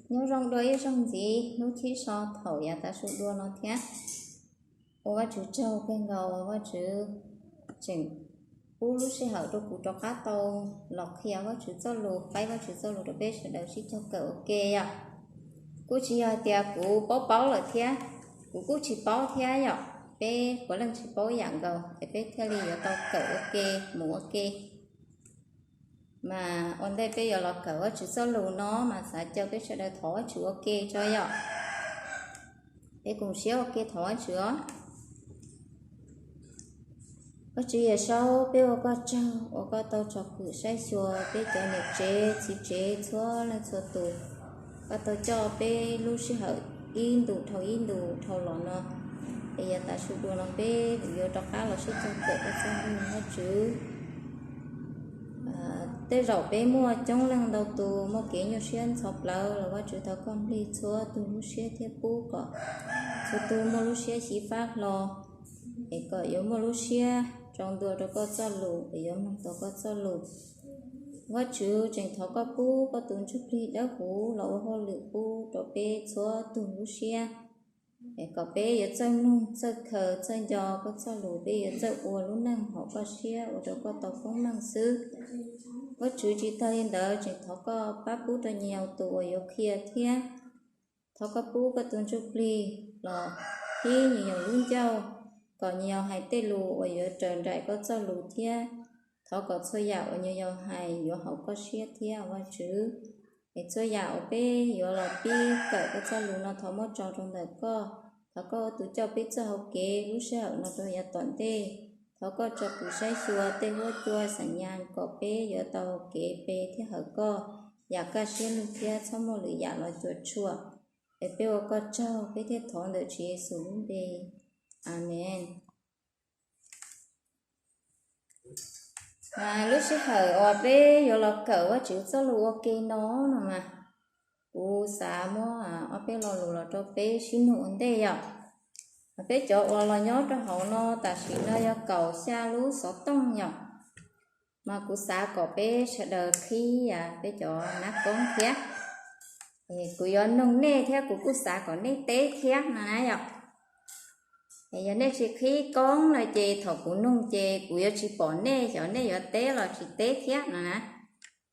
Nyob zoo dua ib zaug ntxiv hnub thib so thaum yav tav su dua no thiab. Ua Vajtswv tsaug kawg nkaus uas Vajtswv tseem pub lub sij hawm rau kuv rov qab tau los qhia Vajtswv txoj lus, faib Vajtswv txoj lus rau peb sawv daws sib cog kawm ua ke yom. Kuj tsis yog hais tias kuv paub paub lawm thiab, kuv kuj tsis paub thiab yom. Peb puav leej tsis paub yam nkaus es peb thiaj li yuav tau kawm ua ke, mus ua ke. Mas ua ntej peb yuav los kawm Vajtswv txoj lus no mas xav caw peb sawv daws thov Vajtswv ua ke tso yom. Peb koom siab ua ke thov Vajtswv os. Vajtswv Yawmsaub, peb ua koj tsaug uas koj tau tsom kwm saib xyuas peb cov niam tsev txiv tsev txhua leej txhua tus. Koj tau coj peb lub sij hawm ib ntus dhau ib ntus dhau los no, es yav tav su dua no peb yuav rov qab los sib cog kawm koj txoj lus Vajtswv. Tej zaum peb muaj coob leej ntau tus muaj kev nyuaj siab ntxhov plawv los Vajtswv thov koj nplig txhua tus lub siab thiab pub kom txhua tus muaj lub siab xyiv fab hlo, es kom yuav muaj lub siab tsaus ntuas rau koj txoj lus, es yuav mloog tau koj txoj lus. Vajtswv tseem thov koj pub koj tus ntsuj plig dawb huv los ua hauj lwm pub rau peb txhua tus lub siab, es kom peb yuav txawj mloog txawj khaws txawj nco koj txoj lus, peb yuav txawj ua lub neej haum koj siab ua rau koj tau koob meej xwb. Vajtswv tsis tag li ntawd tseem thov koj pab pub rau nyuam yaus tus uas yuav qhia thiab. Thov koj pub koj tus ntsuj plig los qhib nyuam yaus lub ncauj, kom nyuam yaus hais tej lus uas yuav raws nraim koj txoj lus thiab. Thov kom txhua yam uas nyuam yaus hais yuav haum koj siab thiab Vajtswv. Es txhua yam uas peb yuav los pib kawm koj txoj lus no thov muab tso rau ntawm koj. Thov koj ua tus coj peb txoj hau kev lub sij hawm no rau yav tom ntej. Thov koj tso kwv saib xyuas tej huab cua xas nyas kom peb yuav tau kev pe thiab hawm koj yam kaj siab lug thiab txhob muaj lwm yam los cuam tshuam. Es peb ua koj tsaug peb thiaj thov ntawm Tswv Yexus lub npe. Amees. Lub sij hawm uas peb yuav los kawm Vajtswv txoj lus ua ke no no mas, kuv xav muab ob peb lo lus los rau peb sib nug ua ntej yom. Peb cov uas los nyob rau hauv no tam sim no yog kaum xya lub xov tooj yom. Mas kuv xav kom peb sawv daws qhib peb cov nab koob thiab. Kuv yuav noog nej thiab kuv kuj xav kom nej teb thiab no na yom. Yog nej tsis qhib koob no ces thaum kuv noog ces kuv yuav tsis pom nej, xyov nej yuav teb los tsis teb thiab no na.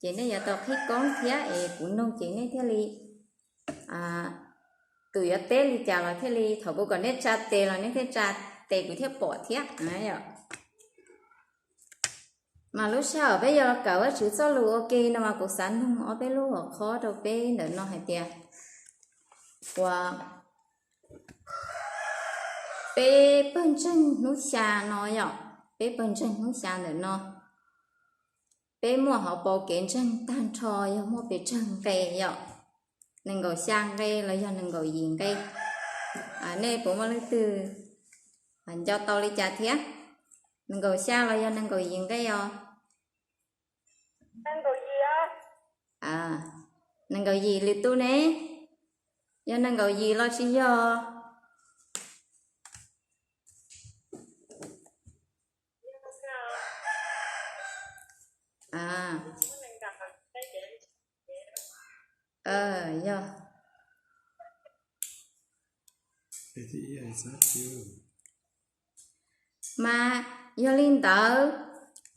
Ces nej yuav tau qhib koob thiab es kuv noog ces nej thiaj li, tus yuav teb li cas los thiaj li, thaum kuv kom nej tsa tes los nej thiaj tsa tes kuv thiaj pom thiab. Mas lub sij hawm peb yuav los kawm Vajtswv txoj lus ua ke no mas kuv xav noog ob peb lub hom qhob rau peb ntawm no hais tias, uas peb pawg ntseeg hnub xya no yom, peb pawg ntseeg hnub xya ntawm no, peb muaj hauv paus kev ntseeg tag nrho yog muaj pes tsawg nqe yom? Nees nkaum xya nqe los yog nees nkaum yim nqe? Nej puas muaj leej twg nco tau li cas thiab? Nees nkaum xya los yog nees nkaum yim nqe os? Nees nkaum yim lwm tus ne? Yog nees nkaum yim los tsis yog? Yog. Mas yog li ntawd,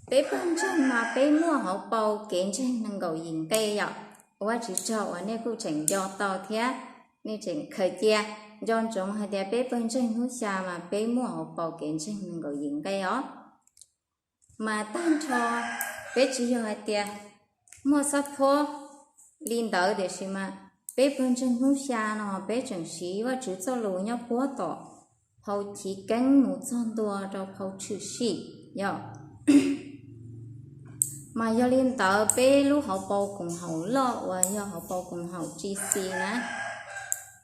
peb pawg ntseeg mas peb muaj hauv paus kev ntseeg nees nkaum yim nqe yom. Ua Vajtswv tsaug uas nej kuj tseem nco tau thiab, nej tseem khaws cia. Nco ntsoov hais tias peb pawg ntseeg hnub xya mas peb muaj hauv paus kev ntseeg nees nkaum yim nqe os. Mas tag nrho peb tsis yog hais tias muaj xab phob li ntawd, tiam sis mas peb pawg ntseeg hnub xya no peb tseem siv Vajtswv txoj lus nyob puag tom phau Chiv Keeb mus txog ntua rau phau Tshwm Sim yom. Mas yog li ntawd peb lub hauv paus koom haum loj uas yog hauv paus koom haum G C na,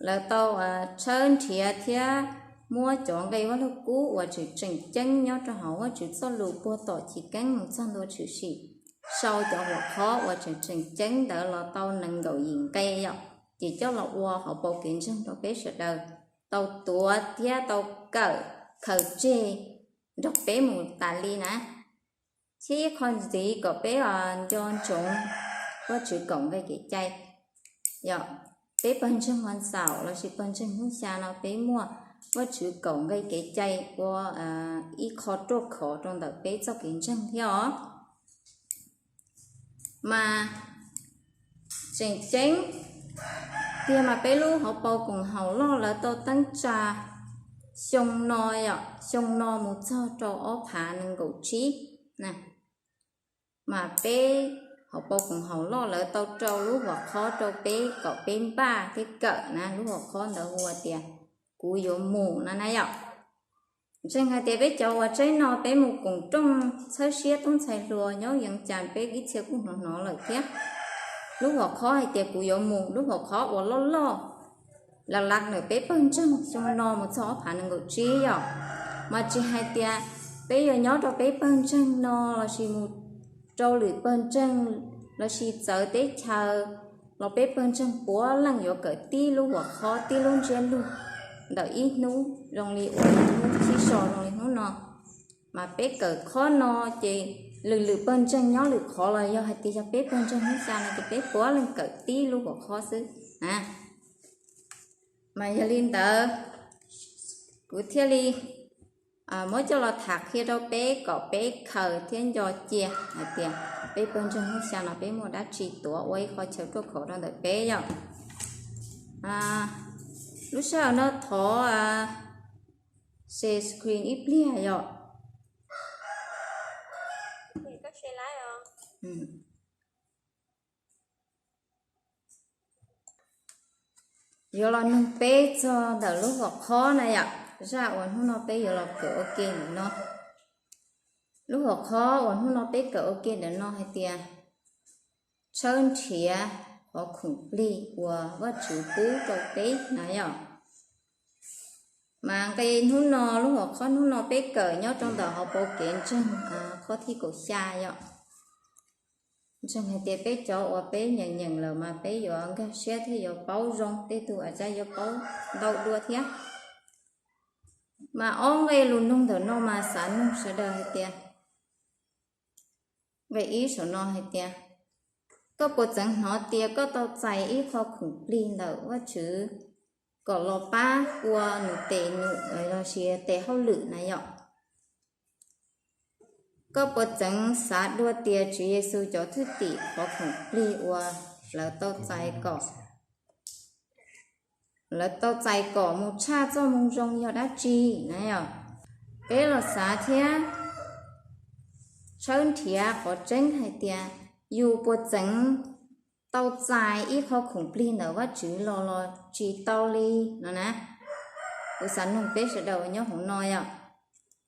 lawv tau tshawb nrhiav thiab muab cov nqe Vaj Lug Kub uas tseem tseem ceeb nyob rau hauv Vajtswv txoj lus puag tom Chiv Keeb mus txog ntua Tshwm Sim, sau cov hom qhob uas tseem tseem ceeb ntawd los tau nees nkaum yim nqe yom, ces coj los ua hauv paus kev ntseeg rau peb sawv daws tau tuav thiab tau kawm khaws tseg nrog peb mus tas li na. Thiab ib qho ntxiv kom peb nco ntsoov Vajtswv kaum nqe kev cai yom. peb pawg ntseeg vas xaum lossis pawg ntseeg hnub xya no peb muaj Vajtswv kaum nqe kev cai ua ib qho ruaj khov rau ntawm peb txoj kev ntseeg thiab os. Mas tseem ceeb tiag mas peb lub hauv paus koom haum loj lawv tau teeb tsa xyoo no, xyoo no mus txog rau ob phav nees nkaum tsib na, mas peb hauv paus koom haum loj lawv tau rau lub hom khob rau peb kom peb npaj thiab kawm na, lub hom khob ntawd hu ua tias kuv yuav mus no na yom. Ntseeg hais tias peb cov uas tseeb no peb mus koom rooj txhawb siab tub ntxhais hluas nyob yees cas peb ib txhia kuj hnov hnov lawm thiab. Lub hom khob hais tias kuv yuav mus, lub hom khob uas loj loj lav lav ntawm peb pawg ntseeg xyoo no mus txog ob phav nees nkaum tsib yom. Mas tsis hais tias peb yuav nyob rau peb pawg ntseeg no lossis mus rau lwm pawg ntseeg lossis txawv teb chaws los peb pawg ntseeg puav leej yuav kawm tib lub hom khob tib lub ntsiab lus ntawm ib hnub zoo li uas hnub sib so zoo li hnub no. Mas peb kawm khob no ces lwm lwm pawg ntseeg nyob lwm qhov los yog hais tias yog peb pawg ntseeg hnub xya no ces peb puav leej kawm tib lub hom khob xwb na. Mas yog li ntawd kuv thiaj li muab coj los tham qhia rau peb kom peb khaws thiab nco cia hais tias peb pawg ntseeg hnub xya no peb muaj dab tsi tuav ua ib qho chaw ruaj khov rau ntawm peb yom. Lub sij hawm no thov share screen ib pliag yom. Yuav los nug peb txog ntawm lub hom khob na yom, zaj uas hnub no peb yuav los kawm ua ke ntawm no. Lub hom khob uas hnub no peb kawm ua ke ntawm no hais tias tshawb nrhiav qhov khoom plig uas Vajtswv pub rau peb na yom. Mas nqe hnub no, lub hom khob hnub no peb kawm nyob rau ntawm hauv paus kev ntseeg qhov thib kaum xya yom. Ntseeg hais tias peb cov uas peb nyeem nyeem lawm mas peb yuav nkag siab thiab yuav paub zoo, tej tug a cas yuav paub ntau dua thiab. Mas ob nqe lus nug ntawm no mas xav nug sawv daws hais tias, nqe ib saum no hais tias, koj puas txeev hnov tias koj tau txais ib qho khoom plig ntawm Vajtswv kom los pab ua nws tes num lossis tes hauj lwm na yom? Koj puas txeev xav dua tias Tswv Yexus cov thwj tim qhov khoom plig uas lawv tau txais kom lawv tau txais kom mus tshaj txoj moo zoo yog dab tsi na yom? Peb los xav thiab tshawb nrhiav qhov tseeb hais tias yus puas txeev tau txais ib qho khoom plig ntawm Vajtswv los los tsis tau li no na. Kuv xav nug peb sawv daws nyob hauv no yom,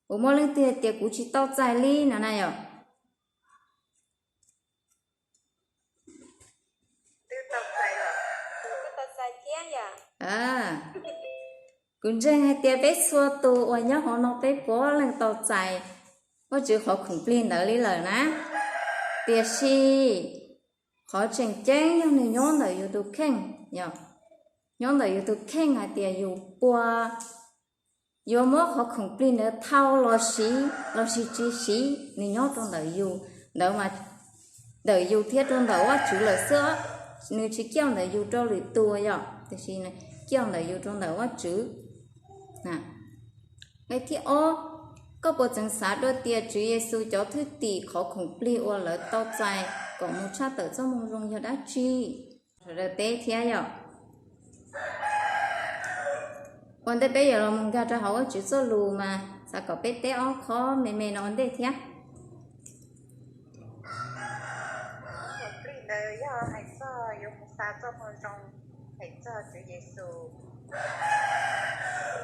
puas muaj leej twg hais tias kuv tsis tau txais li no na yom? Kuv ntseeg hais tias peb txhua tus uas nyob hauv no peb puav leej tau txais Vajtswv qhov khoom plig ntawd li lawm na. Tiam sis qhov tseem ceeb yog nws nyob ntawm yus tus kheej, nyob ntawm yus tus kheej hais tias yus puas yuav muab qhov khoom plig ntawd thau los siv lossis tsis siv, nws nyob rau ntawm yus ntawd mas, ntawm yus thiab rau ntawm Vajtswv lawm xwb. Nws tsis coj ntawm yus rau lwm tus yom, tiam sis coj ntawm yus rau ntawm Vajtswv. Nqe thib ob, koj puas txeev xav dua tias Tswv Yexus cov thwj tim qhov khoom plig uas lawv tau txais kom mus tshaj tawm txoj moo zoo yog dab tsi? Sawv daws teb thiab yom. Ua ntej peb yuav los mus nkag rau hauv Vajtswv txoj lus mas xav kom peb teb ob qho me me no ua ntej thiab. Plig ntawd yog hais txog yuav mus xa txoj moo zoo, hais txog Tswv Yexus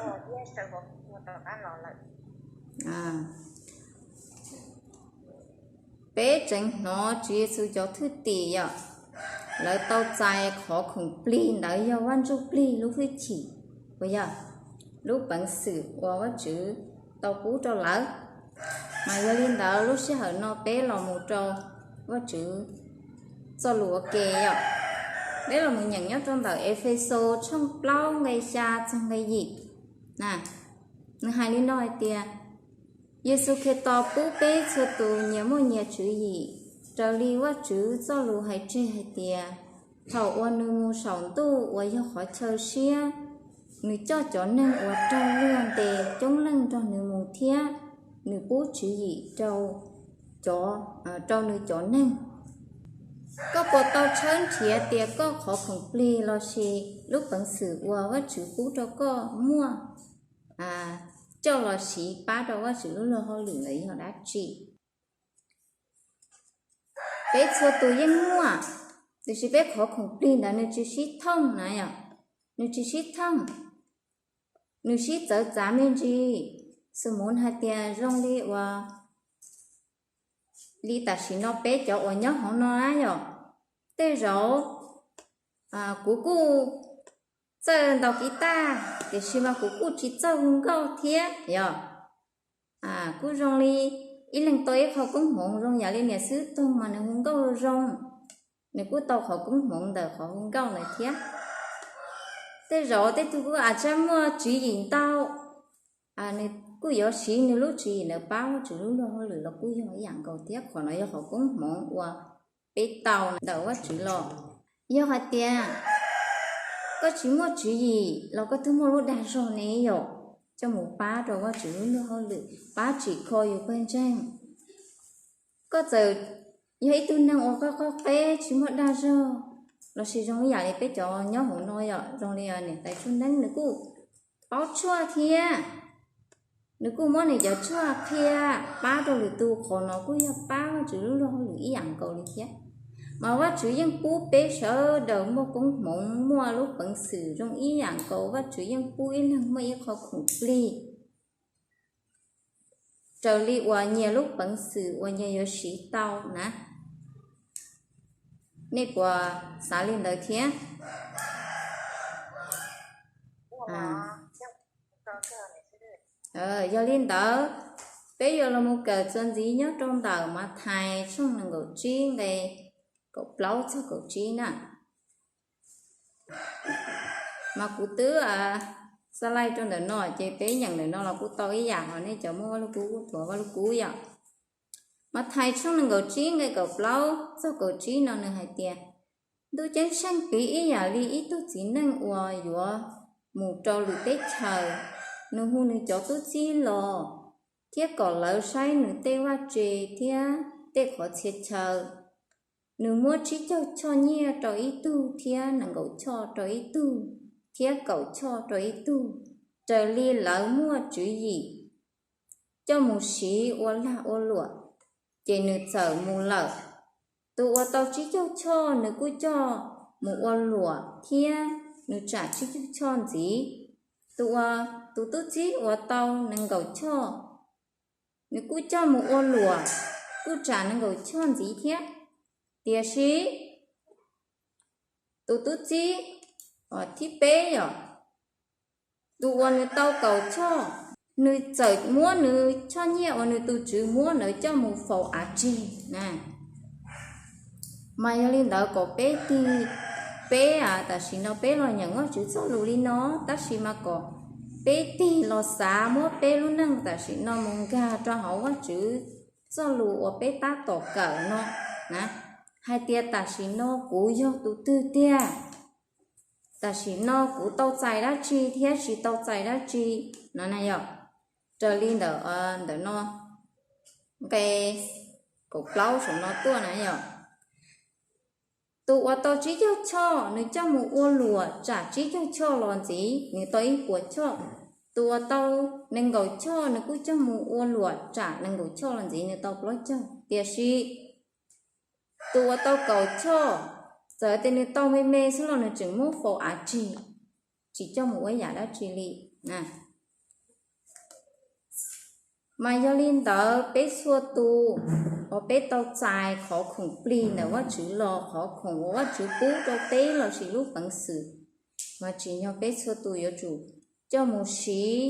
ua thiab sawv huam ua rov qab los lawm. Peb tseev hnov Tswv Yexus cov thwj tim yom, lawv tau txais qhov khoom plig ntawd yog Vaj Ntsujplig lub hwj chim, uas yog lub peev xwm uas Vajtswv tau pub rau lawv. Mas yog li ntawd lub sij hawm no peb los mus rau Vajtswv txoj lus ua ke yom. Peb los mus nyeem nyob rau ntawm Efexus tshooj plaub nqe xya txog nqe yim na. Nws hais li no hais tias, Yexus Khetos pub peb txhua tus nyias muaj nyias tswv yim, raws li Vajtswv txoj lus hais tseg hais tias, Thaum uas nws mus saum ntuj uas yog qhov chaw siab, nws coj cov neeg uas raug luag ntes coob leej nrog nws mus thiab nws pub tswv yim rau, rau nws cov neeg. Koj puas tau tshawb nrhiav tias koj qhov khoom plig lossis lub peev xwm uas Vajtswv pub rau koj muaj coj los siv pab rau Vajtswv lub luag hauj lwm ntawd yog dab tsi? Peb txhua tus yeej muaj, tiam sis peb qhov khoom plig ntawd nws tsis sib thooj na yom, nws tsis sib thooj, nws sib txawv txav me ntsis. Xws mus hais tias zoo li uas li tam sim no peb cov uas nyob hauv no na yom, tej zaum kuv kuj txawj ntaus kiv taj, tiam sis mas kuv kuj tsis txawj hu nkauj thiab yom. Kuj zoo li ib leeg tau ib qho koob hmoov zoo yam li niam xib hwb Toog mas nws hu nkauj zoo, nws kuj tau qhov koob hmoov ntawm qhov hu nkauj ntawd thiab. Tej zaum tej tug kuj a tsab muaj tswv yim ntau, nws kuj yuav siv nws lub tswv yim ntawd pab Vajtswv lub luag hauj lwm los kuj yog ib yam nkaus thiab. Qhov no yog qhov koob hmoov uas peb tau ntawm Vajtswv los. Yog hais tias koj tsis muaj tswv yim los koj twb muaj lub dag zog ne yom, coj mus pab rau Vajtswv lub luag hauj lwm, pab tsim kho yus pawg ntseeg. Koj txawm yog ib tug neeg uas qoj qoj qeb tsis muaj dag zog, lossis zoo ib yam li peb cov nyob hauv no yom, zoo li niam tais Tsuj Neeb nws kuj paub tshuaj thiab, nws kuj muab nws cov tshuaj qhia pab rau lwm tus, qhov no kuj yog pab Vajtswv lub luag hauj lwm ib yam nkaus li thiab. Mas Vajtswv yeej pub peb sawv daws muaj koob hmoov muaj lub peev xwm zoo ib yam nkaus, Vajtswv yeej pub ib leeg muaj ib qho khoom plig raws li uas nyias lub peev xwm uas nyias yuav siv tau na. Nej puas xav li ntawd thiab? Yog li ntawd, peb yuav los mus kawm txuas ntxiv nyob rau ntawm Mathais tshooj nees nkaum tsib nqe kaum plaub txog kaum tsib na. Mas kuv twb xa laij rau ntawm no ces peb nyeem ntawm no los kuj tau ib yam, ho nej cov muaj Vaj Lug Kub kuj tuav Vaj Lug Kub yom. Mathais tshooj nees nkaum tsib nqe kaum plaub txog kaum tsib no nws hais tias, Ntuj Ceeb Tsheej piv ib yam li ib tug txiv neej uas yuav mus rau lwm teb chaws. Nws hu nws cov tub txib los thiab kom lawv saib nws tej vaj tse thiab tej qhov txhia chaw. Nws muab tsib caug choj nyiaj rau ib tug thiab nees nkaum choj rau ib tug thiab kaum choj rau ib tug, raws li lawv muaj tswv yim coj mus siv ua lag ua luam. Ces nws txawm mus lawm. Tus uas tau tsib caug choj nws kuj coj mus ua luam thiab nws tsam tsib caug choj ntxiv. Tus uas, tus tub txib uas tau nees nkaum choj, nws kuj coj mus ua luam, kuj tsam nees nkaum choj ntxiv thiab. Tiam sis tus tub txib thib peb yom, tus uas nws tau kaum choj, nws txawm muab nws choj nyiaj uas nws tus tswv muab ntawd coj mus faus av tseg na. Mas yog li ntawd kom peb tig, peb tam sim no peb los nyeem Vajtswv txoj lus li no, tab sis mas kom peb tig los xav muab peb lub neej tam sim no mus nkag rau hauv Vajtswv txoj lus uas peb tab tom kawm no na, hais tias tam sim no kuv yog tus twg tiag, tam sim no kuv tau txais dab tsi thiab tsis tau txais dab tsi no na yom. Raws li ntawm, ntawm no, nqe kaum plaub saum no tuaj na yom. Tus uas tau tsib caug choj nws coj mus ua luam tsam tsib caug choj los ntxiv nws tau ib puas choj. Tus uas tau nees nkaum choj nws kuj coj mus ua luam tsam nees nkaum choj los ntxiv nws tau plaub caug. Tiam sis tus uas tau kaum choj, txawm tias nws tau me me xwb los nws tseem muab faus av tseg, tsis coj mus ua yam dab tsi li. Mas yog li ntawd peb txhua tus uas peb tau txais qhov khoom plig ntawm Vajtswv los, qhov khoom uas Vajtswv pub rau peb lossis lub peev xwm, mas tsim nyog peb txhua tus yuav tsum coj mus siv,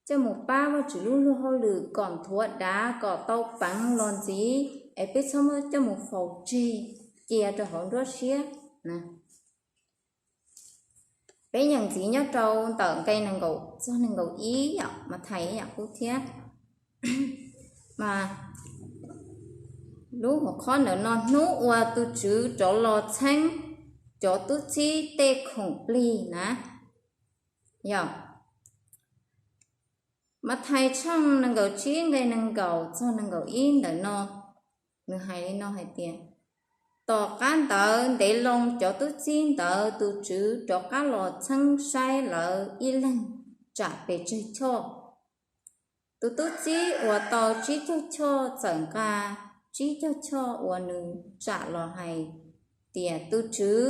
coj mus pab Vajtswv lub luag hauj lwm kom nthuav dav kom tau peev los ntxiv, es peb txhob muab coj mus faus tseg cia rau hauv nruab siab. Peb nyeem ntxiv nyob rau ntawm nqe nees nkaum txog nees nkaum ib yom, Mathais ib yam qub thiab. Mas lub hauv qhov ntawm no, hnub uas tus Tswv rov los txheeb cov tub txib tej khoom plig na. Yog Mathais tshooj nees nkaum tsib nqe nees nkaum txog nees nkaum ib ntawm no, nws hais li no hais tias, tom qab ntawd ntev loo cov tub txib ntawd tus tswv rov qab los txheeb saib lawv ib leeg tsam pes tsawg choj. Tus tub txib uas tau tsib caug choj txawm nqa tsib caug choj uas nws tsam los hais tias, tus tswv,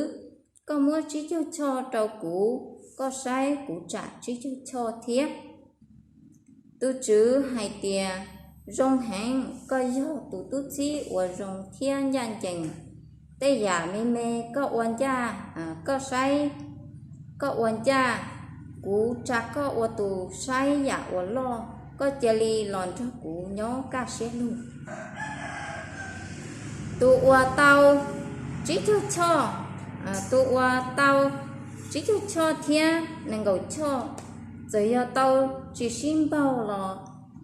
koj muab tsib caug choj rau kuv, koj saib kuv tsam tsib caug choj thiab. Tus tswv hais tias, zoo heev, koj yog tus tub txib uas zoo thiab ncaj ncees. Tej yam me me koj ua ncaj, koj saib, koj ua ncaj, kuv tsa koj ua tus saib yam uas loj, koj cia li los nrog kuv nyob kaj siab lug. Tus uas tau tsib caug choj, tus uas tau tsib caug choj thiab nees nkaum choj, txawm yog tau tsis sib npaug los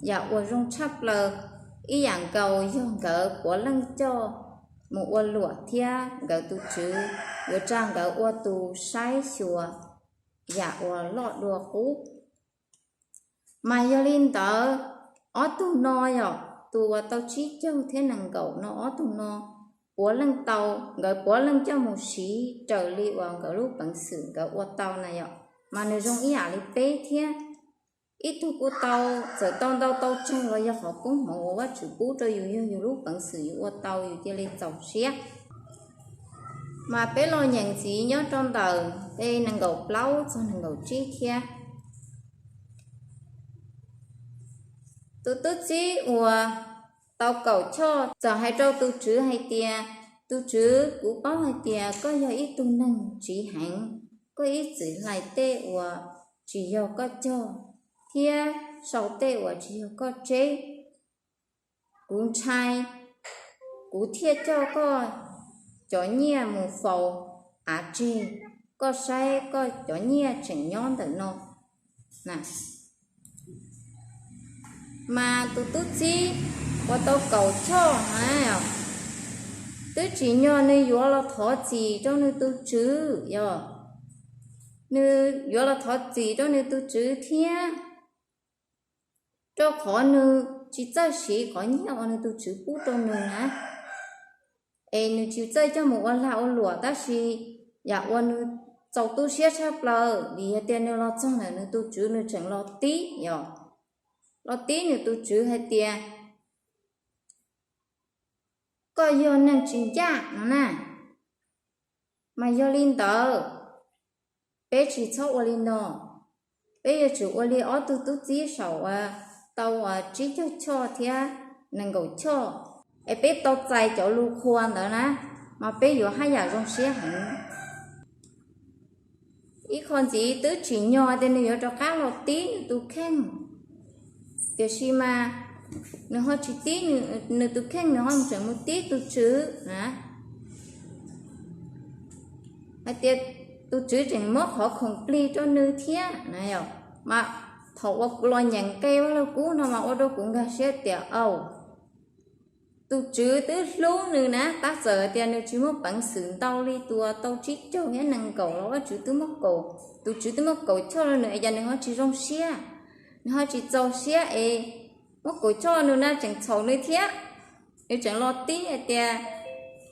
yam uas zoo tshaj plaws ib yam nkaus yog nkawd puav leej coj mus ua luam thiab nkawd tus tswv yuav tsa nkawd ua tus saib xyuas yam uas loj dua qub. Mas yog li ntawd, ob tug no yog tus uas tau tsib caug thiab nees nkaum no, ob tug no puav leej tau, nkawd puav leej coj mus siv raws li uas nkawd lub peev xwm nkawd ua tau na yom. Mas nws zoo ib yam li peb thiab, ib tug kuj tau, txawm tau ntau tau tsawg los yog qhov koob hmoov uas Vajtswv pub rau yus yog yus lub peev xwm yus ua tau yus cia li txaus siab. Mas peb los nyeem ntxiv nyob rau ntawm nqe nees nkaum plaub txog nees nkaum tsib thiab. Tus tub txib uas tau kaum choj txawm hais rau tus tswv hais tias, tus tswv, kuv paub hais tias koj yog ib tug neeg tsiv heev, koj ib txwm hlais tej uas tsis yog koj cog thiab sau tej uas tsis yog koj tseb. Kuv ntshai, kuv thiaj coj koj cov nyiaj mus faus av tseg, koj saib koj cov nyiaj tseem nyob ntawm no. Mas tus tub txib uas tau kaum choj na, twb tsim nyog nws yuav los thov txim rau nws tus tswv, yog nws yuav los thov txim rau nws tus tswv thiab, rau qhov nws tsis txawj siv qhov nyiaj uas nws tus tswv pub rau nws na. Es nws tsis txawj coj mus ua lag ua luam, tab sis yam uas nws txaus tu siab tshaj plaws vim yog tias nws los txog ntawm nws tus tswv nws tseem los tib, yog los tib nws tus tswv hais tias, koj yog neeg tsis ncaj no na. Mas yog li ntawd, peb tsis txhob ua li no. Peb yuav tsum ua li ob tug tub txib saum uas tau tsib caug choj thiab nees nkaum choj, es peb tau txais cov lus qhuas ntawd na, mas peb yuav haj yam zoo siab heev. Ib qho ntxiv, twb tsim nyog tias nws yuav rov qab los tib nws tus kheej, tiam sis mas nws ho tsis tib nws tus kheej, nws ho tseem mus tib tus tswv na, hais tias tus tswv tseem muab qhov khoom plig rau nws thiab na. Yog mas thaum uas kuv los nyeem nqe Vaj Lug Kub no mas ua rau kuv nkag siab tias, au, tus tswv twb hlub nws na, tab txawm tias nws tsis muaj peev xwm ntau li tus uas tau tsib caug thiab nees nkaum los Vajtswv twb muab kaum, tus tswv twb muab kaum choj rau nws es cas nws ho tsis zoo siab, nws ho tsis txaus siab es muab kaum choj nws na tseem txhaum nws thiab. Nws tseem los tib hais tias,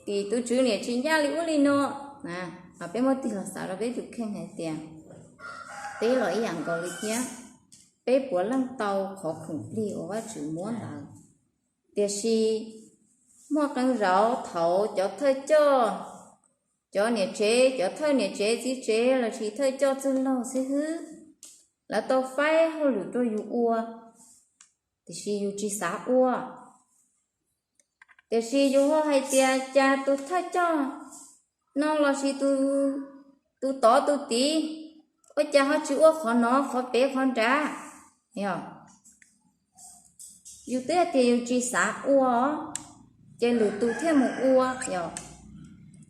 tim tus tswv niam tsis ncaj li ub li no. Mas peb muab tig los xav rau peb tus kheej hais tias, peb los ib yam nkaus li thiab, peb puav leej tau qhov khoom plig uas Vajtswv muab ntawd. Tiam sis muaj qee zaus thaum cov thawj coj, cov niam tsev, cov thawj niam tsev txiv tsev lossis thawj coj txwj laug xib hwb, lawv tau faib hauj lwm rau yus ua, tiam sis yus tsis xav ua. Tiam sis yus ho hais tias, cas tus thawj coj no lossis tus tod tus tid, ua cas ho tsis ua qhov no qhov pem qhov nrad? Yog yus twb hais tias yus tsis xav ua, ces lwm tus thiaj mus ua. Yog,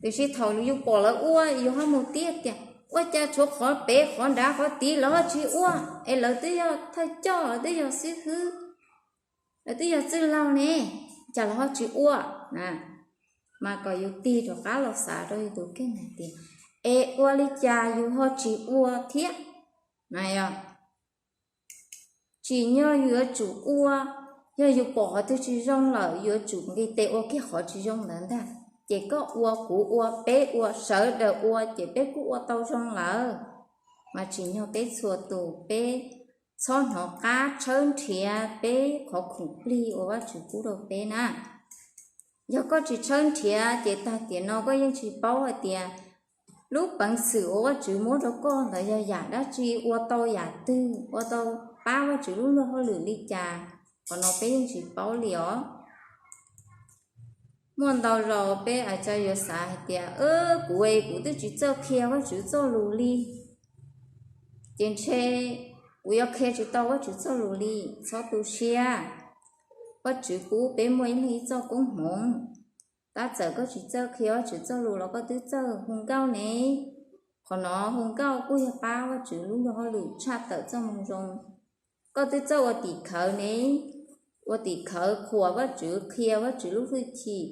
tiam sis thaum yus pom lawv ua, yus ho mus tib tias, ua cas tshuav qhov pem qhov nrad qhov tid lawv ho tsis ua, es lawv twb yog thawj coj, lawv twb yog xib hwb, lawv twb yog txwj laug ne, cas lawv ho tsis ua? Mas kom yus tig rov qab los xav rau yus tus kheej hais tias, es ua li cas yus ho tsis ua thiab? Tsim nyog yus yuav tsum ua, yog yus pom qhov twg tsis zoo lawm yuav tsum nqis tes ua kiag qhov tsis zoo ntawd ntag. Ces koj ua, kuv ua, peb ua, sawv daws ua ces peb kuj ua tau zoo lawm. Mas tsim nyog peb txhua tus peb txhob hnov qab tshawb nrhiav peb qhov khoom plig uas Vajtswv pub rau peb na. Yog koj tsis tshawb nrhiav ces tag tiam no koj yeej tsis paub hais tias lub peev xwm uas Vajtswv muab rau koj ntawd yog yam dab tsi, ua tau yam twg, ua tau pab Vajtswv lub luag hauj lwm li cas. Qhov no peb yeej tsis paub li os. Muaj ntau zaus peb txawm yuav xav hais tias, kuv, kuv twb tsis txawj qhia Vajtswv txoj lus li, ces ntshe kuv yuav qhia tsis tau Vajtswv txoj lus li. Txhob tu siab, Vajtswv pub peb muaj ib leeg ib txoj koob hmoov. Tab txawm koj tsis txawj qhia Vajtswv txoj lus los koj twb txawj hu nkauj ne. Qhov no hu nkauj kuj yog pab Vajtswv lub luag hauj lwm tshaj tawm txoj moo zoo. Koj twb txawj ua tim khawv ne, ua tim khawv qhuas Vajtswv, qhia Vajtswv lub hwj chim.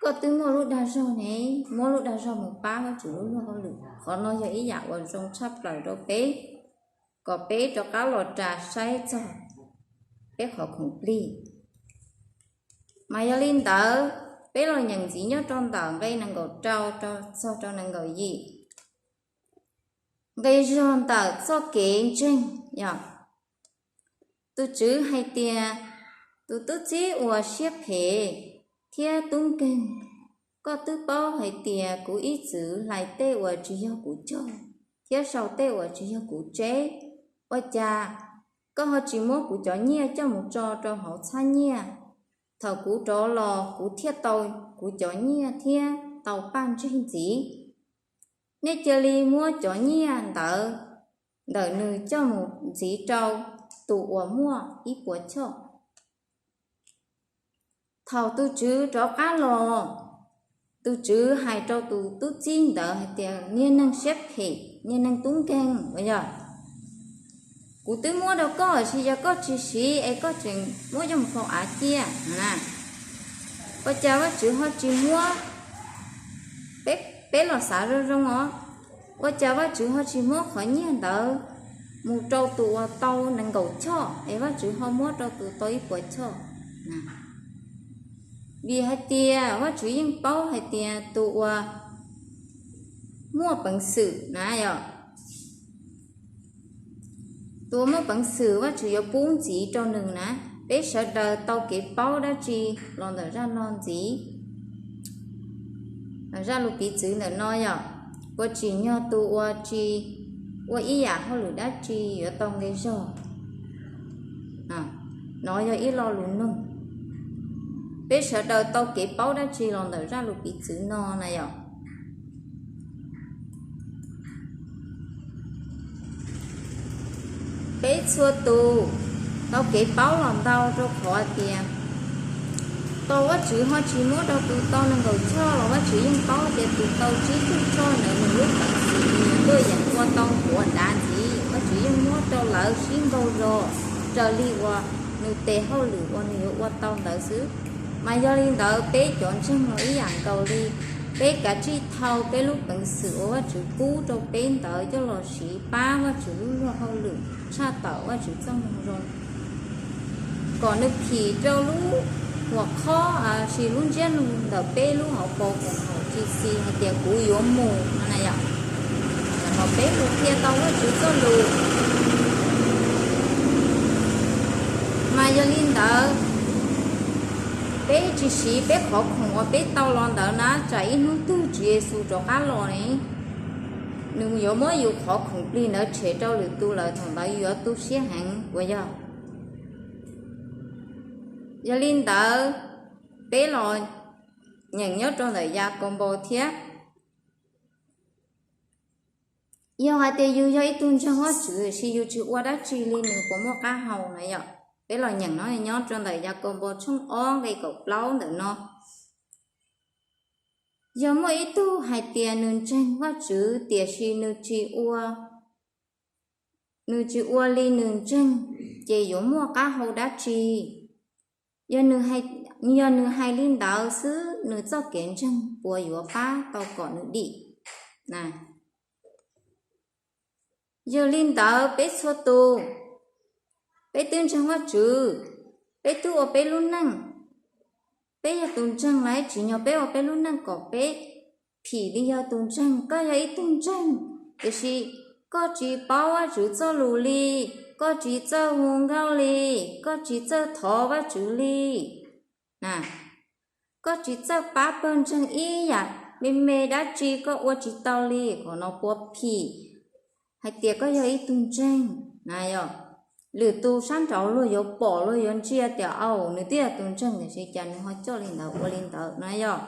Koj twb muaj lub dag zog ne, muab lub dag zog mus pab Vajtswv lub luag hauj lwm. Qhov no yog ib yam uas zoo tshaj plaws rau peb, kom peb rov qab los ras saib txog peb qhov khoom plig. Mas yog li ntawd, peb los nyeem ntxiv nyob rau ntawm nqe nees nkaum rau txog rau nees nkaum yim. Nqe zog ntawm txoj kev ntseeg yog, tus Tswv hais tias, tus tub txib uas siab phem thiab tub nkeeg, koj twb paub hais tias kuv ib txwm hlais tej uas tsis yog kuv cog thiab sau tej uas tsis yog kuv tseb. Ua cas koj ho tsis muab kuv cov nyiaj coj mus tso rau hauv txhab nyiaj? Thaum kuv rov los kuv thiaj tau kuv cov nyiaj thiab tau paj ntseg ntxiv. Nej cia li muab cov nyiaj ntawd ntawm nws coj mus ntxiv rau tus uas muaj ib puas choj. Thaum tus tswv rov qab los, tus tswv hais rau tus tub txib ntawd hais tias, niag neeg siab phem, niag neeg tub nkeeg, yog kuv twb muab rau koj, tiam sis yog koj tsis siv es koj tseem muab coj mus faus av cia na. Ua cas Vajtswv ho tsis muab, peb los xav zoo zoo os, ua cas Vajtswv ho tsis muab qhov nyiaj ntawd mus rau tus uas tau nees nkaum choj es Vajtswv ho muab rau tus tau ib puas choj? Vim hais tias Vajtswv yeej paub hais tias tus uas muaj peev xwm na yog, tus uas muaj peev xwm Vajtswv yuav pub ntxiv rau nws na. Peb sawv daws tau kev paub dab tsi los ntawm zaj no ntxiv? Zaj lus piv txwv ntawm no yog, puas tsim nyog tus uas tsis ua ib yam hauj lwm dab tsi yuav tau nqi zog? No yog ib lo lus nug. Peb sawv daws tau kev paub dab tsi los ntawm zaj lus piv txwv no na yog? Peb txhua tus tau kev paub los ntau rau qhov tias, tau Vajtswv ho tsis muab rau tus tau nees nkaum choj los Vajtswv yeej paub tias tus tau tsib caug choj ntawd nws lub peev xwm nws yuav tuaj yeem ua tau nquav dav ntxiv. Vajtswv yeej muab rau lawv sib nkaug zog raws li uas nws tes hauj lwm uas nws yuav ua tau ntawd xwb. Mas yog li ntawd peb cov ntseeg los ib yam nkaus li, peb kav tsij thau peb lub peev xwm uas Vajtswv pub rau peb ntawd coj los siv pab Vajtswv lub luag hauj lwm tshaj tawm Vajtswv txoj moo zoo, kom nws phim rau lub huam khob, sis lub ntsiab lus ntawm peb lub hauv paus koom haum G C hais tias kuv yuav mus no na yom. Kom peb mus qhia tau Vajtswv txoj lus. Mas yog li ntawd, peb tsis siv peb qhov khoom uas peb tau los ntawd na, tsam ib hnub twg Tswv Yexus rov qab los ne, nws yuav muab yus qhov khoom plig ntawd tshem rau lwm tus lawm, thaum ntawd yus yuav tu siab heev uas yog. Yog li ntawd, peb los nyeem nyob rau ntawm Yakaunpaus thiab. Yog hais tias yus yog ib tug ntseeg Vajtswv tiam sis yus tsis ua dab tsi li, nws puas muaj qab hau na yom? Peb los nyeem no nyob rau ntawm Yakaunpaus tshooj ob nqe kaum plaub ntawm no. Yog muaj ib tug hais tias nws ntseeg Vajtswv tiam sis nws tsis ua, nws tsis ua li nws ntseeg, ces yuav muaj qab hau dab tsi? Yog nws hais li ntawd xwb, nws txoj kev ntseeg puas yuav pab tau kom nws dim? Yog li ntawd peb txhua tus, peb twb ntseeg Vajtswv, peb twb ua peb lub neej, peb yog tus ntseeg los tsim nyog peb ua peb lub neej kom peb phim li yog tus ntseeg. Koj yog ib tug ntseeg, tiam sis koj tsis paub Vajtswv txoj lus li, koj tsis txawj hu nkauj li, koj tsis txawj thov Vajtswv li, koj tsis txawj pab pawg ntseeg ib yam, me me dab tsi koj ua tsis tau li, qhov no puas phim hais tias koj yog ib tug ntseeg na yog? Lwm tus sab nraud luag yuav pom luag yuav ntsia tias, au, nws twb yog tus ntseeg tiam sis cas nws ho coj li ntawd ua li ntawd na yog?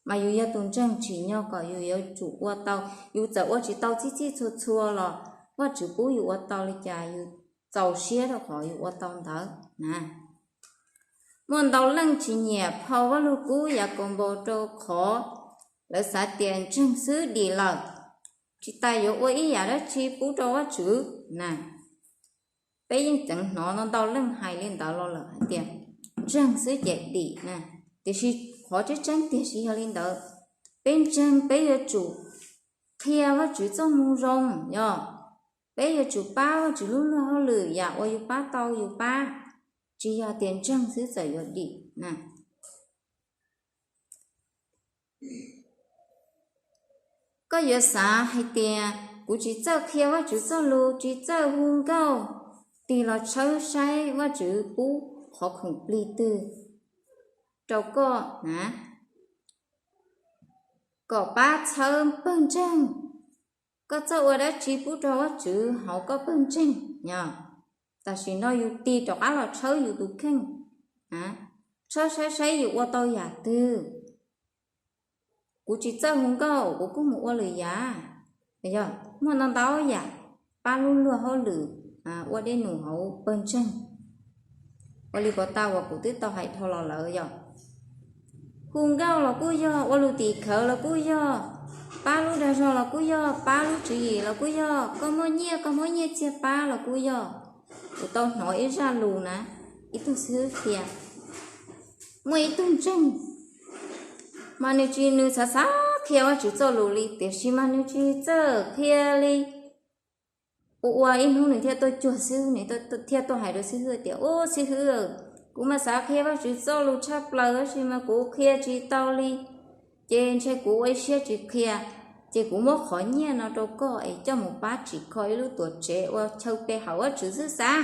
Mas yus yog tus ntseeg tsim nyog kom yus yuav tsum ua tau. Yus txawm ua tsis tau txhij txhij txhua txhua los Vajtswv pub yus ua tau li cas yus txaus siab rau qhov yus ua tau ntawd na. Muaj ntau leej tsis nyiam phau Vajluskub Yakaunpaus rau qhov lawv xav tias ntseeg xwb dim lawm, tsis tas yuav ua ib yam dab tsi pub rau Vajtswv na. Peb yeej tseem hnov ntau leej hais li ntawd los lawm hais tias ntseeg xwb ces dim na. Tiam sis qhov tseeb tseeb tiag tsis yog li ntawd. Peb ntseeg peb yuav tsum qhia Vajtswv txoj moo zoo yog, peb yuav tsum pab Vajtswv lub luag hauj lwm yam uas yus pab tau yus pab, tsis yog tias ntseeg xwb txawm yuav dim na. Koj yuav xav hais tias kuv tsis txawj qhia Vajtswv txoj lus, tsis txawj hu nkauj, tig los tshawb saib Vajtswv pub qhov khoom plig twg rau koj na, kom pab txhawb pawg ntseeg. Koj txawj ua dab tsi pub rau Vajtswv hauv koj pawg ntseeg yog? Tam sim no yus tig rov qab los tshawb yus tus kheej, tshawb saib saib yus ua tau yam twg. Kuv tsis txawj hu nkauj, kuv kuj mus ua lwm yam. Yog muaj ntau ntau yam pab lub luag hauj lwm ua dej num hauv pawg ntseeg. Ua li puas tau uas kuv twb tau hais dhau los lawm yog, hu nkauj los kuj yog, ua lus tim khawv los kuj yog, pab lub dag zog los kuj yog, pab lub tswv yim los kuj yog, koj muaj nyiaj koj muab nyiaj txiag pab los kuj yog. Kuv tau hnov ib zaj lus na, ib tug xib hwb qhia, muaj ib tug ntseeg mas nws tsis, nws xav xav qhia Vajtswv txoj lus li, tiam sis mas nws tsis txawj qhia li. Ua ua ib hnub nws thiaj tuaj cuag xib hwb, nws thiaj tuaj hais rau xib hwb tias, ub xib hwb, kuv mas xav qhia Vajtswv txoj lus tshaj plaws tab sis mas kuv qhia tsis tau li. Ces ntshe kuv ua ib siab tsis qhia, ces kuv muab qhov nyiaj no rau koj es coj mus pab tsim kho ib lub tuam tsev ua chaw pe hawm Vajtswv xwb xav.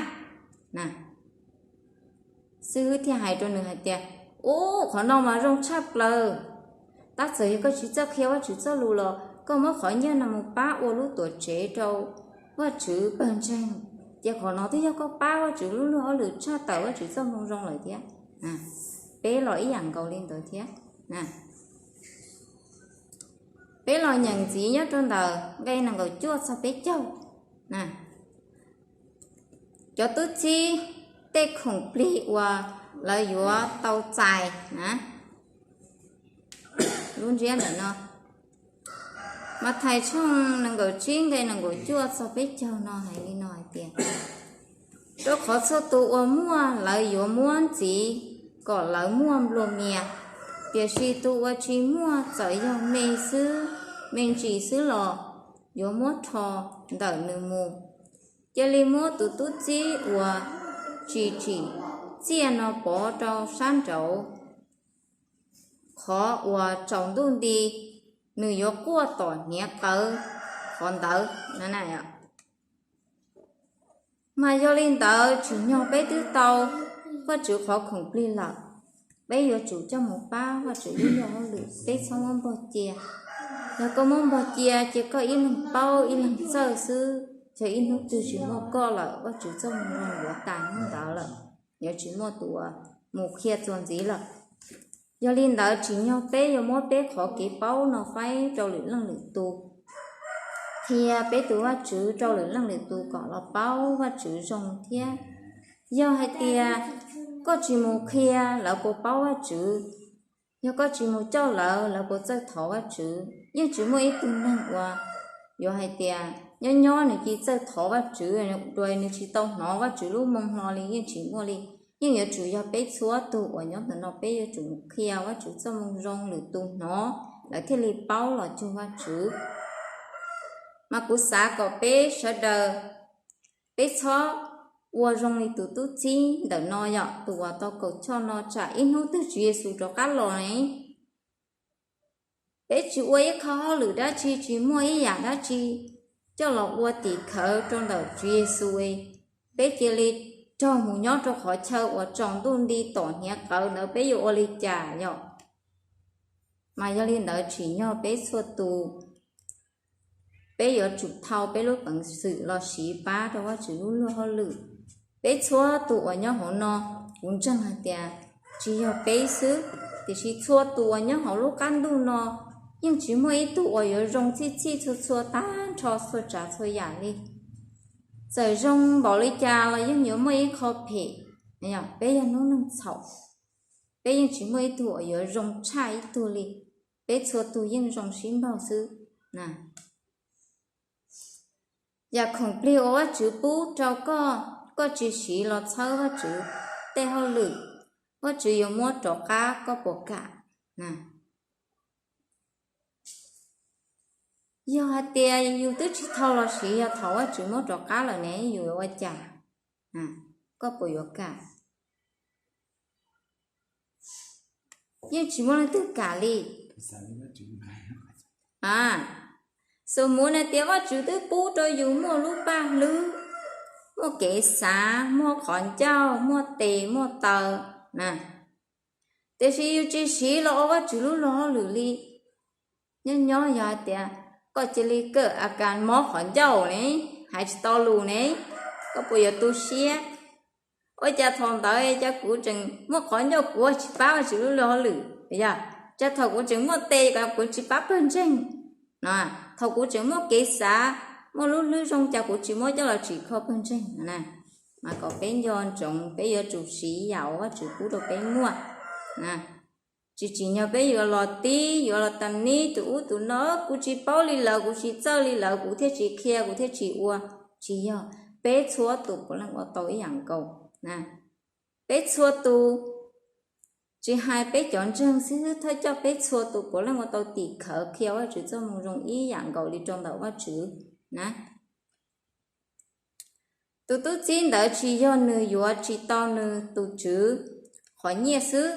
Xib hwb thiaj hais rau nws hais tias, ub, qhov no mas zoo tshaj plaws. Tab txawm yog koj tsis txawj qhia Vajtswv txoj lus los koj muab qhov nyiaj no mus pab ua lub tuam tsev rau Vajtswv pawg ntseeg, ces qhov no twb yog koj pab Vajtswv lub luag hauj lwm tshaj tawm Vajtswv txoj moo zoo lawm thiab. Peb los ib yam nkaus li ntawd thiab. Peb los nyeem ntxiv nyob rau ntawm nqe nees nkaum cuaj txog peb caug. Cov tub txib tej khoom plig uas lawv yuav tau txais na. Lub ntsiab ntawm no, Mathais tshooj nees nkaum tsib nqe nees nkaum cuaj txog peb caug no hais li no hais tias, rau qhov txhua tus uas muaj lawv yuav muab ntxiv kom lawv muaj nplua mias, tiam sis tus uas tsis muaj txawm yog me xwb, me ntsis xwb los yuav muab rho ntawm nws mus. Cia li muab tus tub txib uas tsis tsim txiaj no pov rau sab nraud, qhov uas tsaus ntuj nti, nws yuav quaj tom hniav qawv qhov ntawd. Mas yog li ntawd tsim nyog peb twb tau Vajtswv qhov khoom plig lawm, peb yuav tsum coj mus pab Vajtswv lub luag hauj lwm, peb txhob muab npog cia. Yog koj muab npog cia ces koj ib leeg paub ib leeg txawj xwb, ces ib hnub twg tsis muaj koj lawm, Vajtswv txoj moo zoo yuav tas hnub ntawd lawm, yuav tsis muaj tus uas mus qhia txuas ntxiv lawm. Yog li ntawd tsim nyog peb yuav muab peb qhov kev paub no faib rau lwm leej lwm tus, qhia peb tus Vajtswv rau lwm leej lwm tus kom los paub Vajtswv zoo thiab. Yog hais tias koj tsis mus qhia, lawv puas paub Vajtswv? Yog koj tsis mus coj lawv, lawv puas txawj thov Vajtswv? Yeej tsis muaj ib tug neeg uas yuav hais tias nyob nyob nws cia li txawj thov Vajtswv, dua nws tsis tau hnov Vajtswv lub moo hlo li, yeej tsis muaj li. Yeej yuav tsum yog peb txhua tus uas nyob ntawm no peb yuav tsum mus qhia Vajtswv txoj moo zoo lwm tus hnov, lawv thiaj li paub los cuag Vajtswv. Mas kuv xav kom peb sawv daws, peb txhob ua zoo li tus tub txib ntawm no yom, tus uas tau kaum choj no, tsam ib hnub twg Tswv Yexus rov qab los ne, peb tsis ua ib qho hauj lwm dab tsi, tsis muaj ib yam dab tsi coj los ua tim khawv rau ntawm Tswv Yexus, peb cia li raug mus nyob rau qhov chaw uas tsaus ntuj nti tom hniav qawv ntawd, peb yuav ua li cas yom? Mas yog li ntawd tsim nyog peb txhua tus, peb yuav tsum thau peb lub peev xwm los siv pab rau Vajtswv lub luag hauj lwm. Peb txhua tus uas nyob hauv no, kuv ntseeg hais tias tsis yog peb xwb, tiam sis txhua tus uas nyob hauv lub qab ntuj no yeej tsis muaj ib tug uas yuav zoo txhij txhij txhua txhua tag nrho txhua tsav txhua yam li. Txawm zoo npaum li cas los yeej yuav muaj ib qho phem. Peb yog noob neej txhaum, peb yeej tsis muaj ib tug uas yuav zoo tshaj ib tug li. Peb txhua tus yeej zoo sib npaug xwb. Yam khoom plig uas Vajtswv pub rau koj, koj tsis siv los txhawb Vajtswv tej hauj lwm, Vajtswv yuav muab rov qab, koj puas kam? Yog hais tias yus twb tsis thau los siv, yog thaum Vajtswv muab rov qab lawm ne, yus yuav ua cas? Koj puas yuav kam? Yeej tsis muaj leej twg kam li. Xus muv na tias Vajtswv twb pub rau yus muaj lub paj hlwb, muaj kev xav, muaj qhov ncauj, muaj tes muaj taw na, tiam sis yus tsis siv los ua Vajtswv lub luag hauj lwm li. Nyob nyob yog hais tias koj cia li kawm a kas mob qhov ncauj ne, hais tsis tau lus ne, koj puas yuav tu siab? Ua cas thaum ntawd cas kuv tseem muaj qhov ncauj kuv tsis pab Vajtswv lub luag hauj lwm, yog cas thaum kuv tseem muaj tes kuv tsis pab pawg ntseeg no, thaum kuv tseem muaj kev xav, muaj lub hlwb zoo cas kuv tsis muab coj los tsim kho pawg ntseeg na. Mas kom peb nco ntsoov peb yuav tsum siv yam uas Vajtswv pub rau peb muaj. Tsis tsim nyog peb yuav los tib, yuav los tam nib tus ub tus no, kuv tsis paub li lawv, kuv tsis txawj li lawv, kuv thiaj tsis qhia, kuv thiaj tsis ua. Tsis yog, peb txhua tus puav leej ua tau ib yam nkaus. Peb txhua tus, tsis hais peb cov ntseeg xwb, thawj coj peb txhua tus puav leej ua tau tim khawv qhia Vajtswv txoj moo zoo ib yam nkaus li rau ntawm Vajtswv na. Tus tub txib ntawd tsis yog nws yuav tsis tau nws tus tswv qhov nyiaj xwb,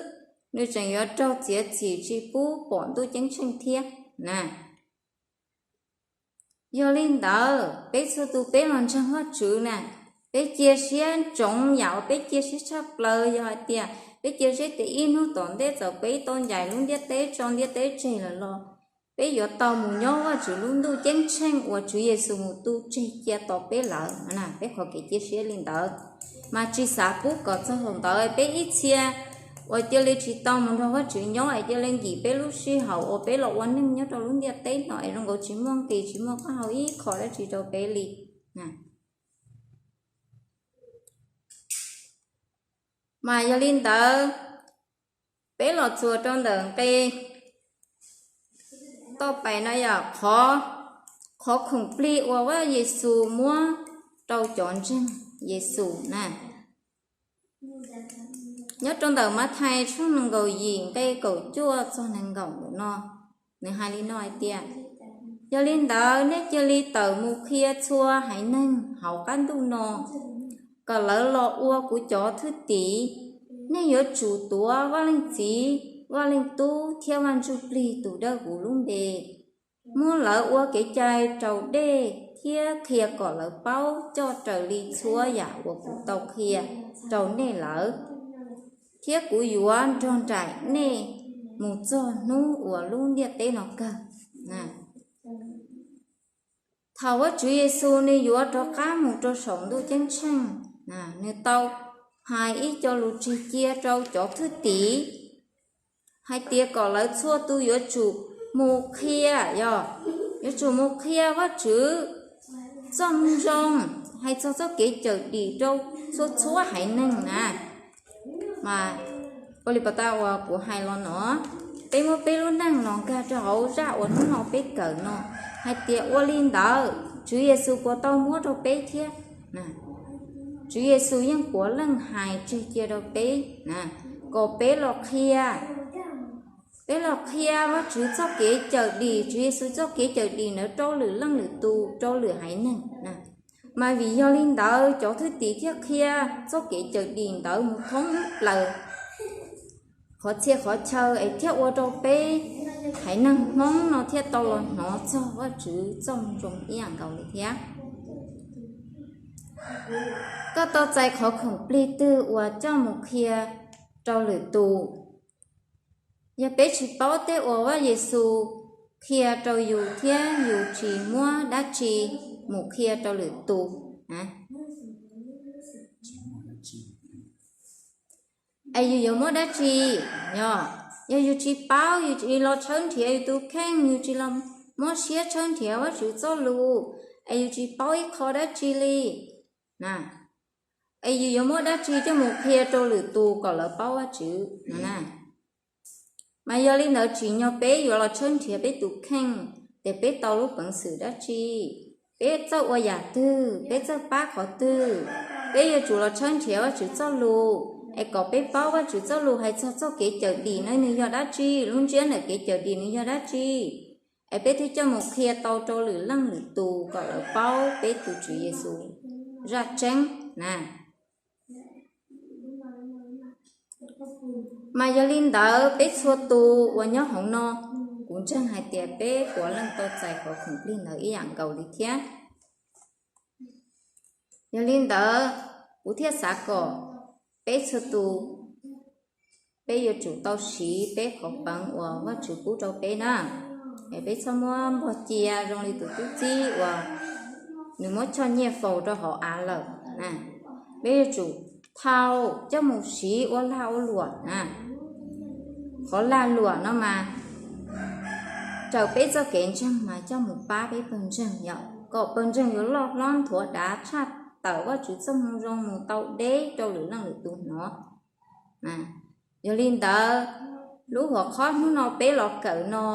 nws tseem yuav raug txiav txim tsis pub pom ntuj ceeb tsheej thiab na. Yog li ntawd peb txhua tus peb los ntseeg Vajtswv na, peb cia siab ntsoov yam uas peb cia siab tshaj plaws yog hais tias peb cia siab tias ib hnub tom ntej txawm peb tau ncaim lub ntiaj teb tso ntiaj teb tseg lawm los peb yuav tau mus nyob Vajtswv lub ntuj ceeb tsheej uas Tswv Yexus mus tu tseg cia tos peb lawm. Peb qhov kev cia siab li ntawd, mas tsis xav pub kom txog thaum ntawd peb ib txhia uas cia li tsis tau mus nrog Vajtswv nyob es cia li nkim peb lub sij hawm uas peb los ua neej nyob rau lub ntiaj teb no es zoo nkaus tsis muaj nqis tsis muaj qab hau ib qho dab tsi rau peb li. Mas yog li ntawd, peb los txuas rau ntawm nqe toj pais no yog qhov, qhov khoom plig uas Vaj Yexus muab rau cov ntseeg Yexus na. Nyob rau ntawm Mathais tshooj nees nkaum yim nqe kaum cuaj txog nees nkaum ntawm no, nws hais li no hais tias, yog li ntawd nej cia li tawm mus qhia txhua haiv neeg hauv qab ntuj no, kom lawv los ua kuv cov thwj tim. Nej yuav tsum tuav Vaj Leej Txiv, Vaj Leej Tub thiab Vaj Ntsuj Plig tus dawb huv lub npe, muab lawv ua kev cai rau dej thiab qhia kom lawv paub coj raws li txhua yam uas kuv tau qhia rau nej lawm, thiab kuv yuav nrog nraim nej mus txog hnub uas lub ntiaj teb no kawg. Thaum Vajtswv Yexus nws yuav rov qab mus rau saum ntuj ceeb tsheej, nws tau hais ib co lus tseg cia rau cov thwj tim hais tias kom lawv txhua tus yuav tsum mus qhia, yog yuav tsum mus qhia Vajtswv txoj moo zoo, hais txog txoj kev cawm dim rau txhua txhua haiv neeg na. Mas ua li pas tas uas kuv hais los no, peb muab peb lub neej los nkag rau hauv zaj uas hnub no peb kawm no, hais tias ua li ntawd Tswv Yexus puas tau muab rau peb thiab? Tswv Yexus yeej puav leej hais tseg cia rau peb, kom peb los qhia, Peb los qhia Vajtswv txoj kev cawm dim, Tswv Yexus txoj kev cawm dim ntawd rau lwm leej lwm tus, rau lwm haiv neeg na. Mas vim yog li ntawd cov thwj tim thiaj qhia txoj kev cawm dim ntawd mus thoob plaws qhov txhia qhov chaw es thiaj ua rau peb haiv neeg Hmoob no thiaj tau los hnov txog Vajtswv txoj moo zoo ib yam nkaus li thiab. Koj tau txais qhov khoom plig twg uas coj mus qhia rau lwm tus? Yog peb tsis paub tej uas Vaj Yexus qhia rau yus thiab yus tsis muab dab tsi mus qhia rau lwm tus, es yus yuav muab dab tsi? Yog, yog yus tsis paub, yus tsis los tshawb nrhiav yus tus kheej, yus tsis los muab siab tshawb nrhiav Vajtswv txoj lus, es yus tsis paub ib qho dab tsi li na, es yus yuav muab dab tsi coj mus qhia rau lwm tus kom lawv paub Vajtswv no na? Mas yog li ntawd tsim nyog peb yuav los tshawb nrhiav peb tus kheej tias peb tau lub peev xwm dab tsi, peb txawj ua yam twg, peb txawj pab qhov twg. Peb yuav tsum los tshawb nrhiav Vajtswv txoj lus, es kom peb paub Vajtswv txoj lus hais txog txoj kev cawm dim na nws yog dab tsi, lub ntsiab ntawm kev cawm dim nws yog dab tsi, es peb thiaj coj mus qhia tau rau lwm leej lwm tus kom lawv paub peb tus Tswv Yexus zaj tseeb na. Mas yog li ntawd peb txhua tus uas nyob hauv no, kuv ntseeg hais tias peb puav leej tau txais qhov khoom plig ntawd ib yam nkaus li thiab. Yog li ntawd, kuv thiaj xav kom peb txhua tus, peb yuav tsum tau siv peb qhov peev uas Vajtswv pub rau peb na. Es peb txhob muab npog cia zoo li tus tub txib uas nws muab choj nyiaj faus rau hauv av lawm. Peb yuav tsum thau coj mus siv ua lag ua luam na. Qhov lag luam no mas raws peb txoj kev ntseeg mas coj mus pab peb pawg ntseeg yom, kom pawg ntseeg yuav loj hlob nthuav dav tshaj tawm Vajtswv txoj moo zoo mus tau deb rau lwm leej lwm tus hnov. Yog li ntawd, lub hom qhob hnub no peb los kawm no,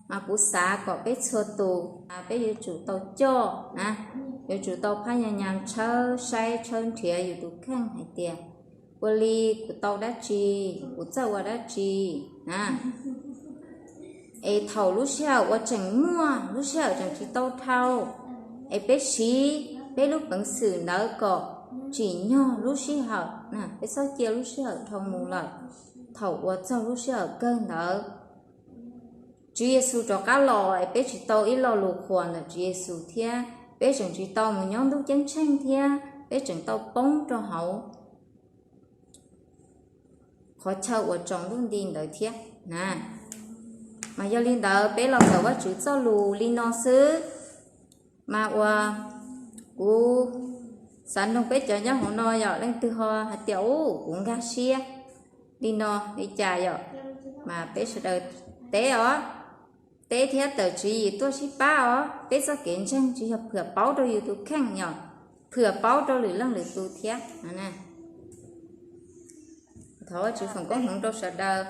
mas kuv xav kom peb txhua tus, peb yuav tsum tau coj na, yuav tsum tau phab nyas nyas tshawb saib tshawb nrhiav yus tus kheej hais tias, ua li kuv tau dab tsi, kuv txawj ua dab tsi na. Es thaum lub sij hawm uas tseem muaj, lub sij hawm tseem tsis tau dhau, es peb siv peb lub peev xwm ntawd kom tsim nyog lub sij hawm, peb txhob cia lub sij hawm dhau mus lawm. Thaum uas txog lub sij hawm kawg ntawd, Tswv Yexus rov qab los es peb tsis tau ib lo lus qhuas ntawm Tswv Yexus thiab, peb tseem tsis tau mus nyob ntuj ceeb tsheej thiab, peb tseem tau poob rau hauv qhov chaw uas tsaus ntuj nti ntawd thiab na. Mas yog li ntawd peb los kawm Vajtswv txoj lus li no xwb. Mas uas kuv xav nug peb cov nyob hauv no yog leej twg ho hais tias, u, kuv nkag siab li no li cas yom, mas peb sawv daws teb os, teb thiab tawm tswv yim tuaj sib pab os. Peb txoj kev ntseeg tsis yog phwam paub rau yus tus kheej yom, phwam paub rau lwm leej lwm tus thiab. Thov Vajtswv foom koob hmoov rau sawv daws.